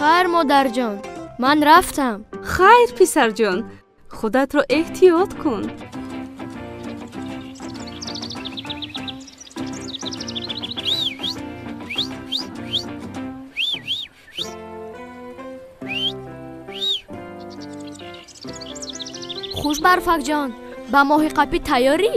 Хайр, модарҷон, ман рафтам. Хайр, писарҷон, худатро эҳтиёт кун. Хуш, Барфакҷон, ба моҳиқапӣ тайёрӣ?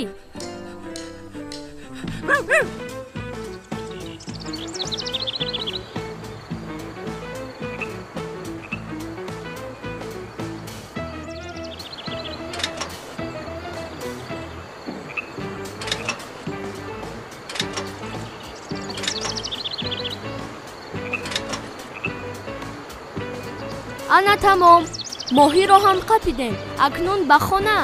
Ана тамом, моҳиро ҳам қапидем. Акнун ба хона.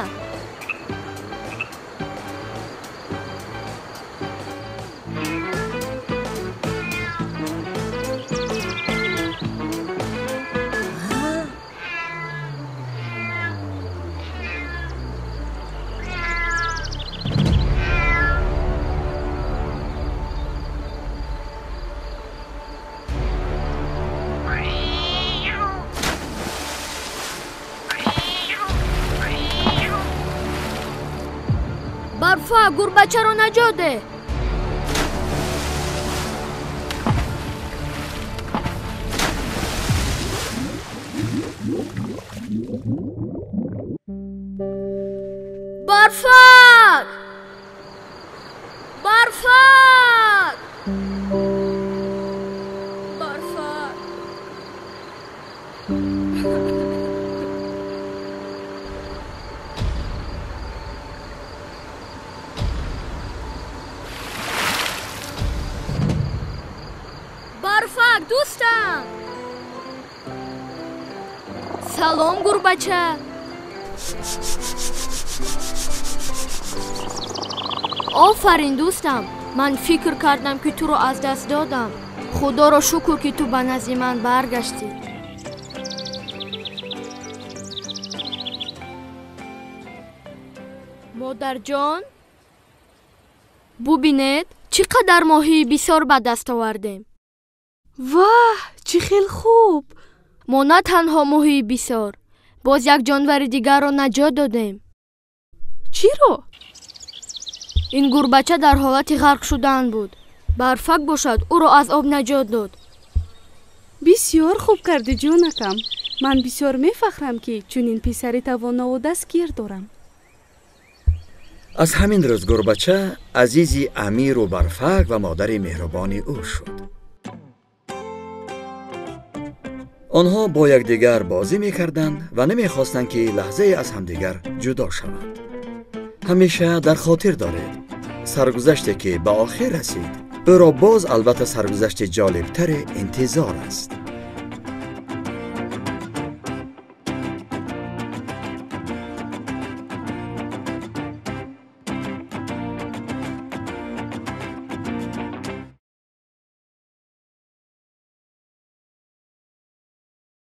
Барфа, гурбачаро наҷот деҳ. Барфак! Барфак! Барфак! Барфак, дӯстам! Салом, гурбача! Офарин, дӯстам! Ман фикр кардам, ки туро аз даст додам. Худоро шукр, ки ту ба назди ман баргаштӣ. Модарҷон, бубинед, чӣ қадар моҳии бисёр ба даст овардем. Ваҳ, чӣ хел хуб! Мо на танҳо моҳии бисёр, боз як ҷонвари дигарро наҷот додем. Чиро? Ин гурбача дар ҳолати ғарқ шудан буд. Барфак бошад, ӯро аз об наҷот дод. Бисёр хуб кардӣ, ҷонакам. Ман бисёр мефахрам, ки чунин писари тавонову дастгир дорам. Аз ҳамин рӯз гурбача азизи Амиру Барфак ва модари меҳрубони ӯ шуд. Онҳо бо якдигар бозӣ мекарданд ва намехостанд, ки лаҳзае аз ҳамдигар ҷудо шаванд. Ҳамеша дар хотир доред, саргузаште ки ба охир расид, ӯро боз албатта саргузашти ҷолибтаре интизор аст.